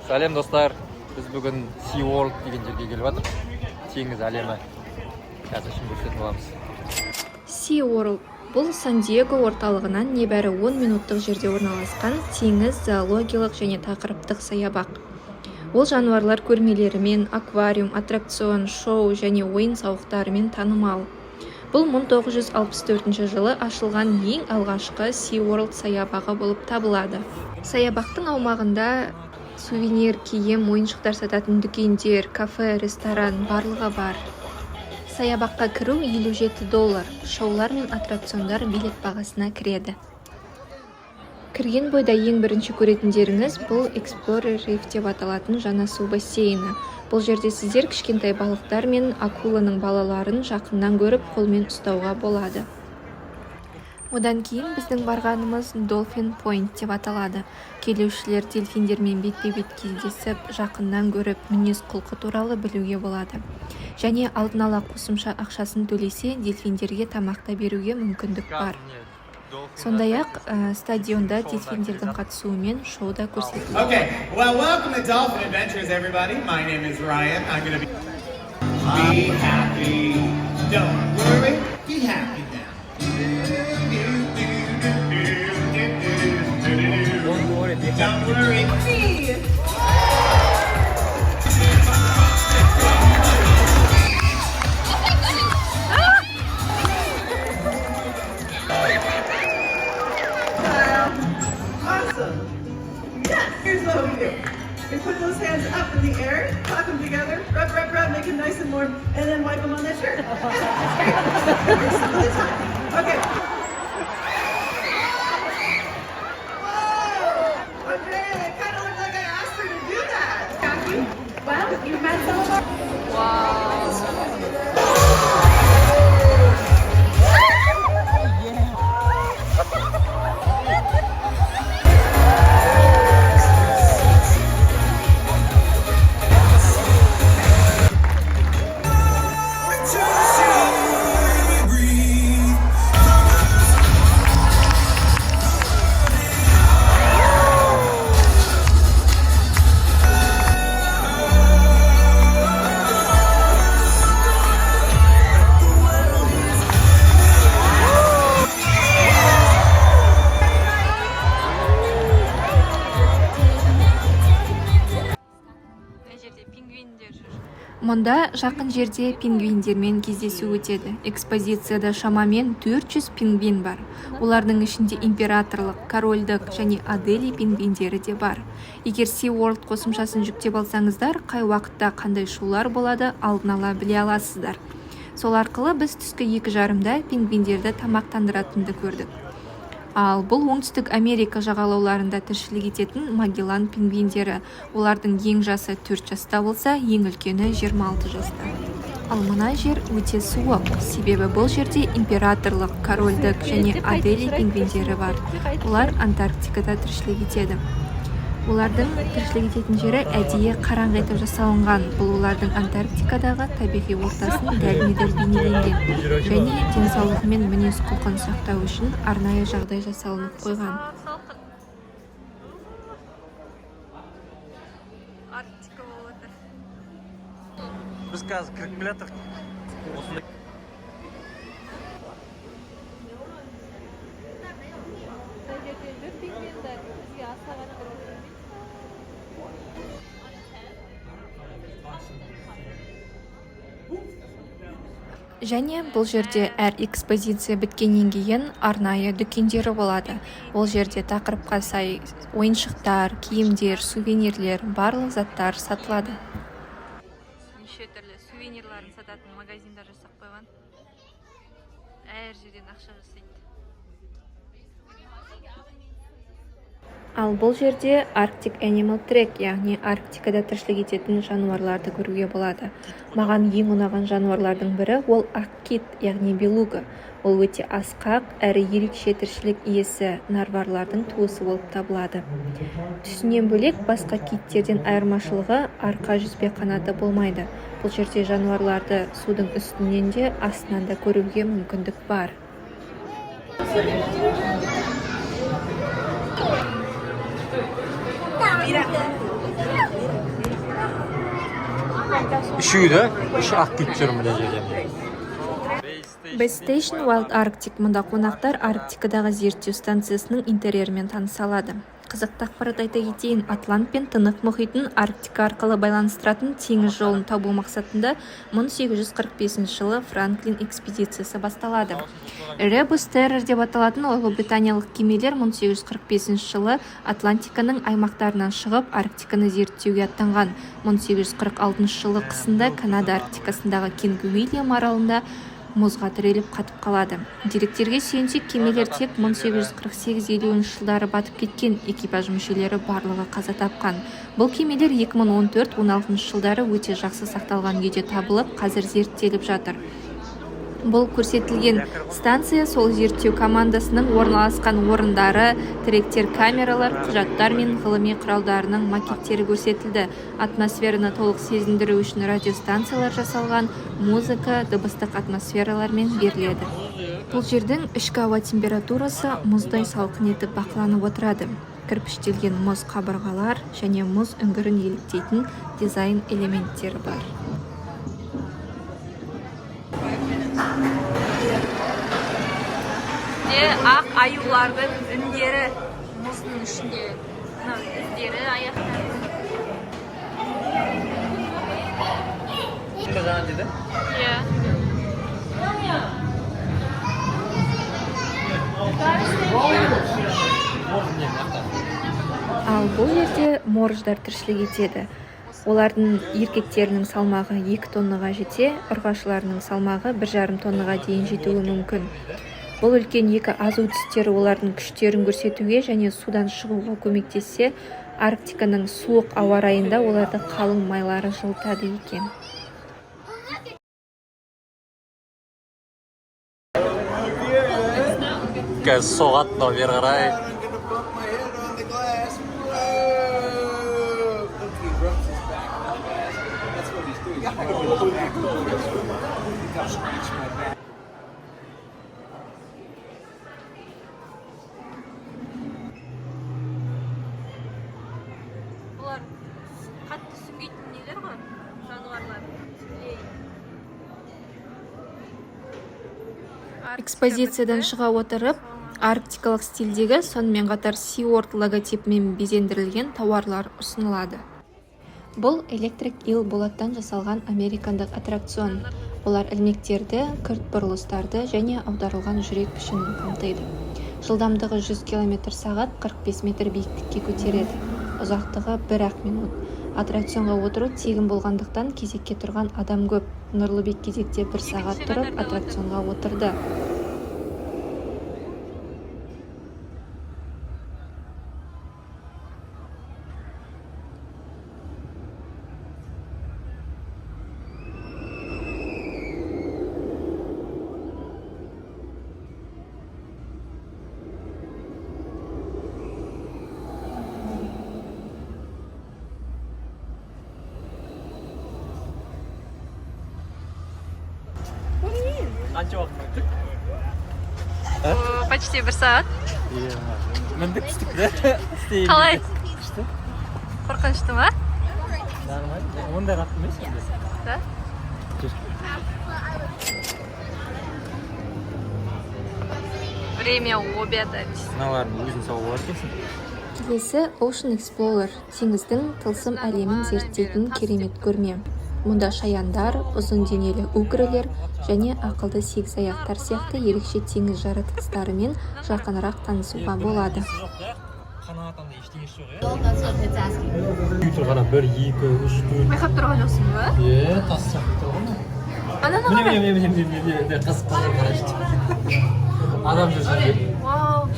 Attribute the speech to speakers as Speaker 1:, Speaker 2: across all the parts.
Speaker 1: Сәлем, достар! Біз бүгін Sea World деген жерге келіп жатырмыз. Теңіз әлемі. Қазір ішін көрсететін боламыз.
Speaker 2: Sea World – бұл Сан-Диего орталығынан небәрі 10 минуттық жерде орналасқан теңіз зоологиялық және тақырыптық саябақ. Ол жануарлар көрмелерімен, аквариум, аттракцион, шоу және ойын-сауықтарымен танымал. Бұл 1964 жылы ашылған ең алғашқы Sea World саябағы болып табылады. Саябақтың аумағында сувенир, киім, ойыншықтар сататын дүкендер, кафе, ресторан, барлығы бар. Саябаққа кіру 57 доллар, шоулар мен аттракциондар билет бағасына кіреді. Кірген бойда ең бірінші көретіндеріңіз – бұл Explorer Reef деп аталатын жаңа су бассейні. Бұл жерде сіздер кішкентай балықтар мен акуланың балаларын жақыннан көріп, қолмен ұстауға болады. Одан кейін біздің барғанымыз Dolphin Point деп аталады. Келушілер дельфиндермен бетпе-бет кездесіп, жақыннан көріп, мінез-құлқы туралы білуге болады. Және алдын ала қосымша ақшасын төлесе, дельфиндерге тамақ та беруге мүмкіндік бар. Сондай-ақ стадионда дельфиндердің қатысуымен шоу да көрсетіледі.
Speaker 3: Okay, well, welcome to Dolphin Adventures, everybody. My name is Ryan. I'm gonna be. Be happy. Don't worry. Be happy now.
Speaker 1: Don't worry, be
Speaker 3: Don't worry.
Speaker 4: Awesome. Yeah, here's what we do. We put those hands up in the air, clap them together, rub, rub, rub, make them nice and warm, and then wipe them on that shirt. Yeah, it's great. Works some of the time. Okay. Whoa! Andrea, it kind of looked like I asked her to do that. Jackie, well, you've met some of our
Speaker 2: Мына жерде пингвиндер жүр. Мұнда жақын жерде пингвиндермен кездесу өтеді. Экспозицияда шамамен 400 пингвин бар. Олардың ішінде императорлық, корольдік және Адели пингвиндері де бар. Егер Sea World қосымшасын жүктеп алсаңыздар, қай уақытта қандай шоулар болады, алдын ала біле аласыздар. Сол арқылы біз түскі 2:30-да пингвиндерді тамақтандыратынды көрдік. Ал бұл Оңтүстік Америка жағалауларында тіршілік ететін Магеллан пингвиндері. Олардың ең жасы 4 жаста болса, ең үлкені 26 жаста. Ал мына жер өте суық, себебі бұл жерде императорлық, корольдік және Адели пингвиндері бар. Олар Антарктикада тіршілік етеді. Олардың тіршілік ететін жері әдейі қараңғы етіп жасалынған. Бұл олардың Антарктикадағы табиғи ортасын дәлме-дәл бейнеленген және денсаулығы мен мінез құлқын сақтау үшін арнайы жағдай жасалынып қойған.
Speaker 5: Салқын. Арктика болып отыр.
Speaker 1: Біз қазір кіріп келе жатырмық. Осындай.
Speaker 5: Мына жерде жүр пингвиндер, бізге аса қатты көрінбейді.
Speaker 2: Және бұл жерде әр экспозиция біткеннен кейін арнайы дүкендері болады. Ол жерде тақырыпқа сай ойыншықтар, киімдер, сувенирлер, барлық заттар сатылады. Неше түрлі сувенирларын сататын магазиндар жасап қойған. Әр жерден ақша жасайды. Ал бұл жерде Arctic Animal Trek, яғни Арктикада тіршілік ететін жануарларды көруге болады. Маған ең ұнаған жануарлардың бірі – ол ақ кит, яғни белуга. Ол өте асқақ әрі ерекше тіршілік иесі, нарвалдардың туысы болып табылады. Түсінен бөлек, басқа киттерден айырмашылығы – арқа жүзбе қанаты болмайды. Бұл жерде жануарларды судың үстінен де, астынан да көруге мүмкіндік бар.
Speaker 4: Mira.
Speaker 1: Үшеуі да, үш ақ кит жүр мына жерде.
Speaker 2: Base Station Wild Arctic. Мұнда қонақтар Арктикадағы зерттеу станциясының интерьерімен таныса алады. Қызықты ақпарат айта кетейін: Атлант пен Тынық мұхитын Арктика арқылы байланыстыратын теңіз жолын табу мақсатында 1845 жылы Франклин экспедициясы басталады. Эребус, Террор деп аталатын ұлыбританиялық кемелер 1845 жылы Атлантиканың аймақтарынан шығып, Арктиканы зерттеуге аттанған. 1846 жылы қысында Канада Арктикасындағы Кинг Уильям аралында мұзға тіреліп, қатып қалады. Деректерге сүйенсек, кемелер тек 1848-50 жылдары батып кеткен, экипаж мүшелері барлығы қаза тапқан. Бұл кемелер 2014-16 жылдары өте жақсы сақталған күйде табылып, қазір зерттеліп жатыр. Бұл көрсетілген станция сол зерттеу командасының орналасқан орындары, тіректер, камералар, құжаттар мен ғылыми құралдарының макеттері көрсетілді. Атмосфераны толық сезіндіру үшін радиостанциялар жасалған, музыка дыбыстық атмосфералармен беріледі. Бұл жердің ішкі ауа температурасы мұздай салқын етіп бақыланып отырады. Кірпіштелген мұз қабырғалар және мұз үңгірін еліктейтін дизайн элементтері бар.
Speaker 5: Де ақ аюлардың індері мұздың ішінде, мына іздері аяқтарының.
Speaker 1: Жаңа деді.
Speaker 5: Иә.
Speaker 1: Не, мына.
Speaker 2: Ал бұл жерде морждар тіршілік етеді. Олардың еркектерінің салмағы 2 тоннаға жетсе, ұрғашыларының салмағы 1,5 тоннаға дейін жетуі мүмкін. Бұл үлкен екі азу тістері олардың күштерін көрсетуге және судан шығуға көмектессе, Арктиканың суық ауа райында оларды қалың майлары жылытады екен.
Speaker 1: Қазір соғады мынау бері қарай.
Speaker 3: I'm gonna bump my head on the glass. Whoa! Look, he rubs his back on the glass. That's what he's doing. He's rubbing his back on the glass. I think I'll scratch my back.
Speaker 5: Бұлар қатты сүңгитін нелер ғой, жануарлар. Тюлень.
Speaker 2: Экспозициядан шыға отырып, арктикалық стильдегі, сонымен қатар SeaWorld логотипімен безендірілген тауарлар ұсынылады. Бұл Electric Eel, болаттан жасалған американдық аттракцион. Олар ілмектерді, кірт бұрылыстарды және аударылған жүрек пішінін қамтиды. Жылдамдығы 100 км сағат, 45 метр биіктікке көтереді. Ұзақтығы 1-ақ минут. Аттракционға отыру тегін болғандықтан, кезекке тұрған адам көп. Нұрлыбек кезекте бір сағат тұрып, аттракционға отырды.
Speaker 1: Қанша уақыт күттік?
Speaker 5: Почти бір сағат.
Speaker 1: Иә, міндік, түстік да.
Speaker 5: Қалай?
Speaker 1: Күшті.
Speaker 5: Қорқынышты ма?
Speaker 1: Нормально, ондай қатты емес енді.
Speaker 5: Да.
Speaker 1: Жүр.
Speaker 5: Время обедать.
Speaker 1: Мыналардың өзін салуға болады екенсің.
Speaker 2: Келесі Ocean Explorer, теңіздің тылсым әлемін зерттейтін керемет көрме. Мұнда шаяндар, ұзын денелі угрылер және ақылды сегізаяқтар сияқты ерекше теңіз жаратылыстарымен жақынырақ танысуға болады.
Speaker 1: Жоқ да, қанат андай ештеңесі жоқ, иә. Үй тұр, қара: бір, екі, үш, төрт.
Speaker 5: Байқап тұрған жоқсың ба?
Speaker 1: Е, тас сияқты тұр ғой.
Speaker 5: Ананы
Speaker 1: Міне.
Speaker 5: қара.
Speaker 1: Міне, міне, міне, міне, міне, қызық, қызық, қарашы, адам жүр жерде.
Speaker 5: Вау,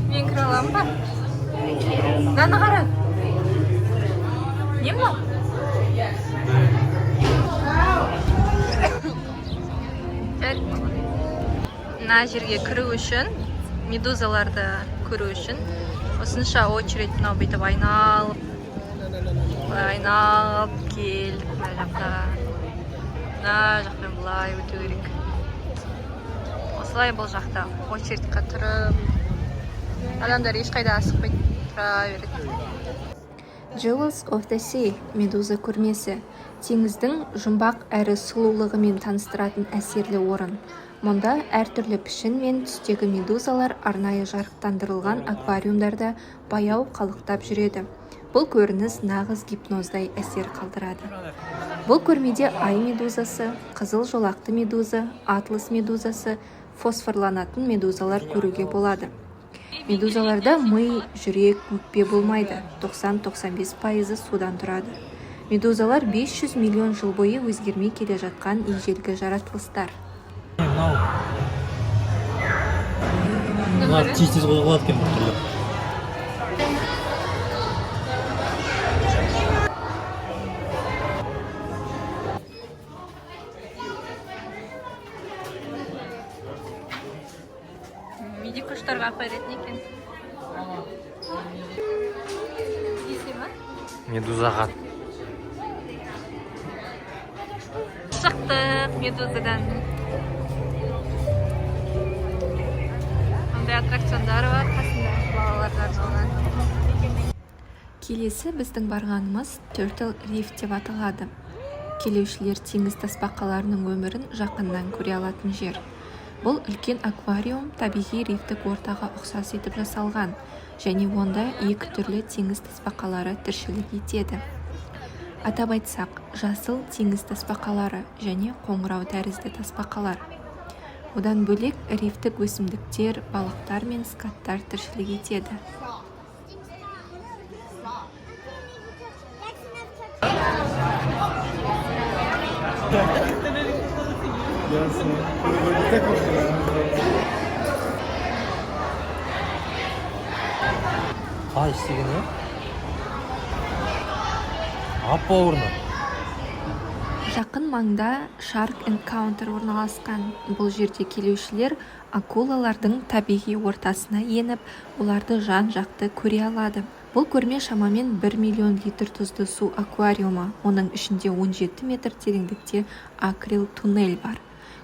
Speaker 5: мен кіре аламын ба? Мынаны қара, не мынау? Так, мына жерге кіру үшін, медузаларды көру үшін осынша очередь. Мынау бүйтіп айналып, былай айналып келдік. Мына жақта, мына жақпен былай өту керек. Осылай бұл жақта очередь қа тұрып, адамдар ешқайда асықпай тұра береді.
Speaker 2: Jewels of the Sea медуза көрмесі — теңіздің жұмбақ әрі сұлулығымен таныстыратын әсерлі орын. Мұнда әртүрлі пішін мен түстегі медузалар арнайы жарықтандырылған аквариумдарда баяу қалықтап жүреді. Бұл көрініс нағыз гипноздай әсер қалдырады. Бұл көрмеде ай медузасы, қызыл жолақты медуза, атлас медузасы, фосфорланатын медузалар көруге болады. Медузаларда ми, жүрек, өкпе болмайды, 90-95%-ы судан тұрады. Медузалар 500 миллион жыл бойы өзгермей келе жатқан ежелгі жаратылыстар.
Speaker 1: Мынау мына тез тез қозғалады екен біртүрлі.
Speaker 5: Медикоштарға апаратын екен. Десе ма?
Speaker 1: Медузаға.
Speaker 5: Шықтық медузадан. Мындай аттракциондар бар қасында, балаларға арналған.
Speaker 2: Келесі біздің барғанымыз Turtle Reef деп аталады. Келушілер теңіз тасбақаларының өмірін жақыннан көре алатын жер. Бұл үлкен аквариум табиғи рифтік ортаға ұқсас етіп жасалған және онда екі түрлі теңіз тасбақалары тіршілік етеді. Атап айтсақ, жасыл теңіз тасбақалары және қоңырау тәрізді тасбақалар. Одан бөлек рифтік өсімдіктер, балықтар мен скаттар тіршілік етеді.
Speaker 1: Қалай істеген, иә, ап бауырына.
Speaker 2: Жақын маңда Shark Encounter орналасқан. Бұл жерде келушілер акулалардың табиғи ортасына еніп, оларды жан-жақты көре алады. Бұл көрме шамамен 1 миллион литр тұзды су аквариумы, оның ішінде 17 метр тереңдікте акрил туннель бар.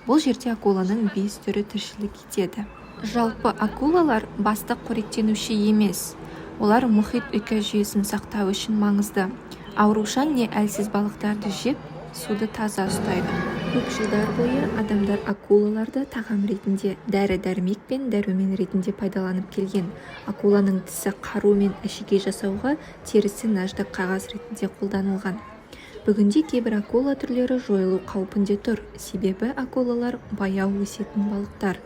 Speaker 2: Бұл жерде акуланың бес түрі тіршілік етеді. Жалпы, акулалар басты қоректенуші емес. Олар мұхит экожүйесін сақтау үшін маңызды. Аурушаң не әлсіз балықтарды жеп, суды таза ұстайды. Көп жылдар бойы адамдар акулаларды тағам ретінде, дәрі-дәрмек пен дәрумен ретінде пайдаланып келген. Акуланың тісі қару мен әшекей жасауға, терісі наждақ қағаз ретінде қолданылған. Бүгінде кейбір акула түрлері жойылу қаупінде тұр, себебі акулалар баяу өсетін балықтар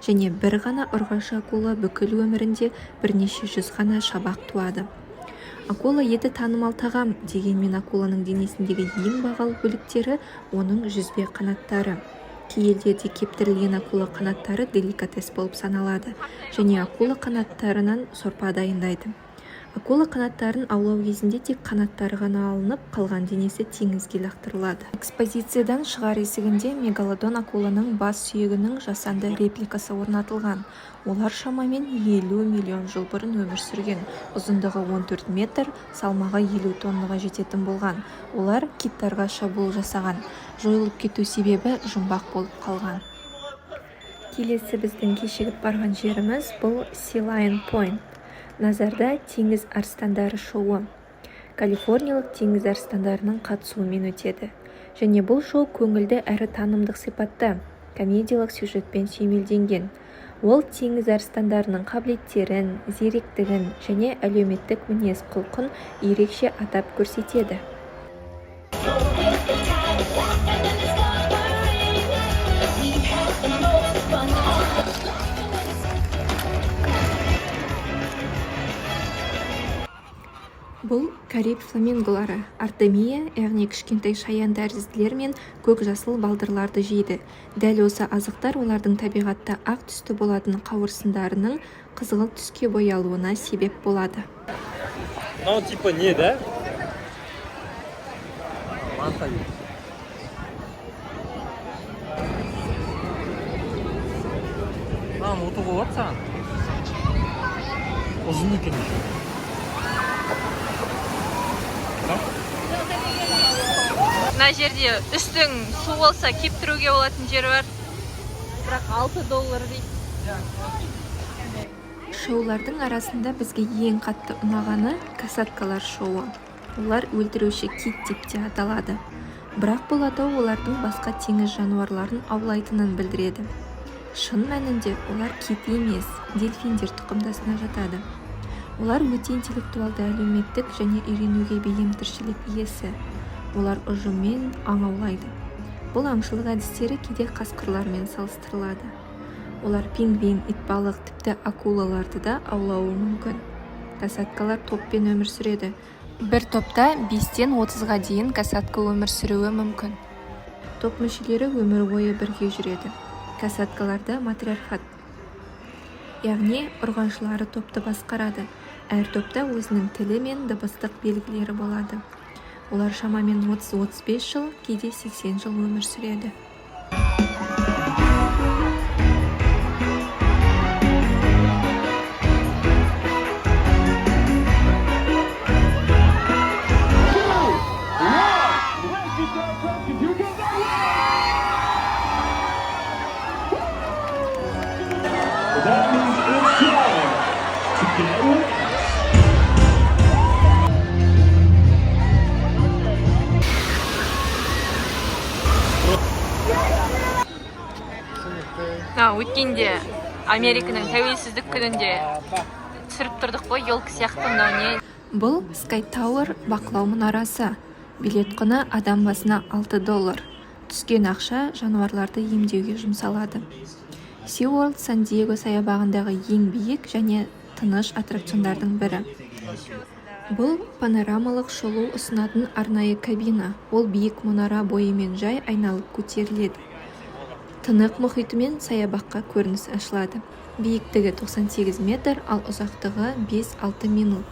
Speaker 2: және бір ғана ұрғашы акула бүкіл өмірінде бірнеше жүз ғана шабақ туады. Акула еті танымал тағам, дегенмен акуланың денесіндегі ең бағалы бөліктері — оның жүзбе қанаттары. Кей елдерде кептірілген акула қанаттары деликатес болып саналады және акула қанаттарынан сорпа дайындайды. Акула қанаттарын аулау кезінде тек қанаттары ғана алынып, қалған денесі теңізге лақтырылады. Экспозициядан шығар есігінде мегалодон акуланың бас сүйегінің жасанды репликасы орнатылған. Олар шамамен 50 миллион жыл бұрын өмір сүрген, ұзындығы 14 метр, салмағы 50 тоннаға жететін болған. Олар киттарға шабуыл жасаған. Жойылып кету себебі жұмбақ болып қалған. Келесі біздің кешігіп барған жеріміз — бұл Sea Lion Point. Назарда теңіз арыстандары шоуы. Калифорниялық теңіз арыстандарының қатысуымен өтеді және бұл шоу көңілді әрі танымдық сипатта, комедиялық сюжетпен сүйемелденген. Ол теңіз арыстандарының қабілеттерін, зеректігін және әлеуметтік мінез-құлқын ерекше атап көрсетеді. Бұл кариб фламинголары. Артемия, яғни кішкентай шаян тәрізділер мен көк жасыл балдырларды жейді. Дәл осы азықтар олардың табиғатта ақ түсті болатын қауырсындарының қызғылт түске боялуына себеп болады.
Speaker 1: Мынау типа не да, манта дейді. Мынаны отыруға болады саған, ұзын екен еще.
Speaker 5: Мына жерде үстің су болса, кептіруге болатын жер бар, бірақ 6 доллар дейді.
Speaker 2: Шоулардың арасында бізге ең қатты ұнағаны — касаткалар шоуы. Олар өлтіруші кит деп те аталады, бірақ бұл атау олардың басқа теңіз жануарларын аулайтынын білдіреді. Шын мәнінде олар кит емес, дельфиндер тұқымдасына жатады. Олар өте интеллектуалды, әлеуметтік және үйренуге бейім тіршілік иесі. Олар ұжыммен аң аулайды. Бұл аңшылық әдістері кейде қасқырлармен салыстырылады. Олар пингвин, итбалық, тіпті акулаларды да аулауы мүмкін. Касаткалар топпен өмір сүреді. Бір топта 5-тен 30-ға дейін касатка өмір сүруі мүмкін. Топ мүшелері өмір бойы бірге жүреді. Касаткаларда матриархат, яғни ұрғашылары топты басқарады. Әр топта өзінің тілі мен дыбыстық белгілері болады. Олар шамамен 30-35 жыл, кейде 80 жыл өмір сүреді.
Speaker 6: That means it's time to get ready.
Speaker 5: Мына өткенде Американың тәуелсіздік күнінде түсіріп тұрдық қой, елка сияқты. Мынау не?
Speaker 2: Бұл Sky Tower бақылау мұнарасы. Билет құны адам басына 6 доллар. Түскен ақша жануарларды емдеуге жұмсалады. SeaWorld Сан-Диего саябағындағы ең биік және тыныш аттракциондардың бірі. Бұл панорамалық шолу ұсынатын арнайы кабина. Ол биік мұнара бойымен жай айналып көтеріледі. Тынық мұхиты мен саябаққа көрініс ашылады. Биіктігі 98 метр, ал ұзақтығы 5-6 минут.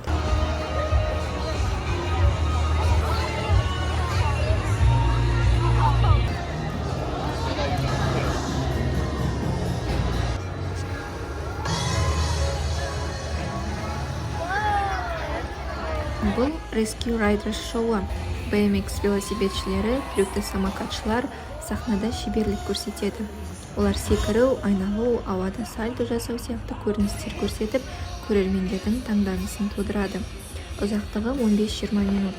Speaker 2: Бұл Rescue Riders шоуы. BMX велосипедшілері, трюкті самокатшылар сахнада шеберлік көрсетеді. Олар секіру, айналу, ауада сальто жасау сияқты көріністер көрсетіп, көрермендердің таңданысын тудырады. Ұзақтығы 15-20 минут.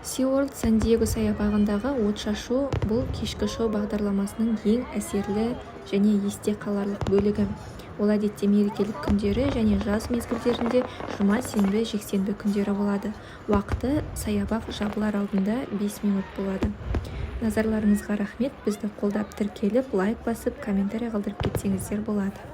Speaker 2: SeaWorld Сан-Диего саябағындағы отшашу. Бұл кешкі шоу бағдарламасының ең әсерлі және есте қаларлық бөлігі. Ол әдетте мерекелік күндері және жаз мезгілдерінде, жұма, сенбі, жексенбі күндері болады. Уақыты саябақ жабылар алдында 5 минут болады. Назарларыңызға рахмет! Бізді қолдап, тіркеліп, лайк басып, комментарий қалдырып кетсеңіздер болады.